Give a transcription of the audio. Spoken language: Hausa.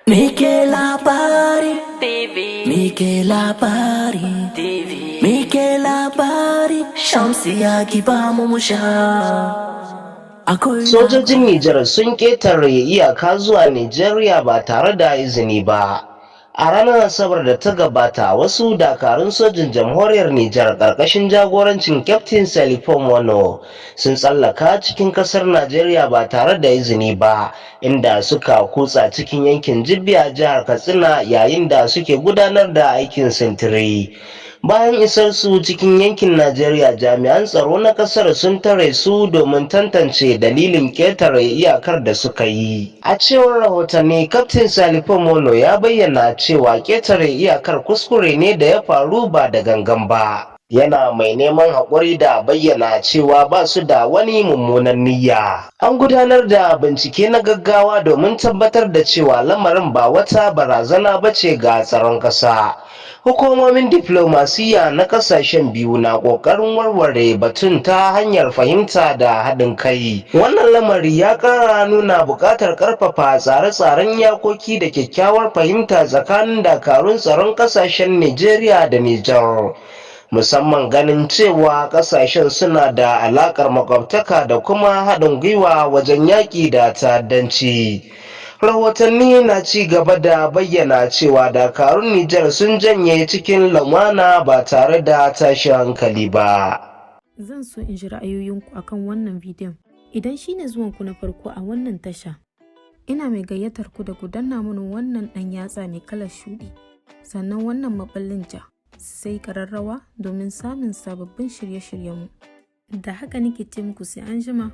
Muke Labari TV. Muke Labari TV. Muke Labari. Shamsiya, ki ba mu mu sha. Akwai Sojojin Nijar sun ƙetare iyaka zuwa Nijeriya ba tare da izini ba. A ranar Asabar da ta gabata, wasu dakarun sojin Jamhuriyar Nijar ƙarƙashin jagorancin Kyaftin Salifo Mono sun tsallaka cikin ƙasar Najeriya ba tare da izini ba, inda suka kutsa cikin yankin Jibiya, jihar Katsina, yayin da suke gudanar da aikin sintiri. Bayan isar su cikin yankin Najeriya, jami'an tsaro na kasar sun tare su domin tantance dalilin ketare iyakar da suka yi. A cewar rahotanni, Kaftin Salifo Mono ya bayyana cewa ketare iyakar kuskure ne da ya faru ba da gangan ba, yana mai neman haƙuri da bayyana cewa ba su da wani mummunan niyya. An gudanar da bincike na gaggawa domin tabbatar da cewa lamarin ba wata barazana ba ce ga tsaron ƙasa. Hukumomin diflomasiyya na kasashen biyu na ƙoƙarin warware batun ta hanyar fahimta da haɗin kai. Wannan lamari ya ƙara nuna buƙatar ƙarfafa tsare-tsaren iyakoki da kyakkyawar fahimta tsakanin dakarun tsaron ƙasashen Nijeriya da Nijar, musamman ganin cewa kasashen suna da alakar makwabtaka da kuma haɗin gwiwa wajen yaƙi da ta'addanci. Rahotanni na ci gaba da bayyana cewa dakarun Nijar sun janye cikin lumana ba tare da tashin hankali ba. Zan so in ji ra'ayoyinku akan wannan bidiyon. Idan shine zuwanku na farko a wannan tasha, ina mai gayyatar ku da ku danna mana wannan ɗan yatsa mai kalar shuɗi, sannan wannan maɓallin ja, sai ƙararrawa domin samun sababbin shirye-shiryenmu. Da haka nake ce muku sai an jima.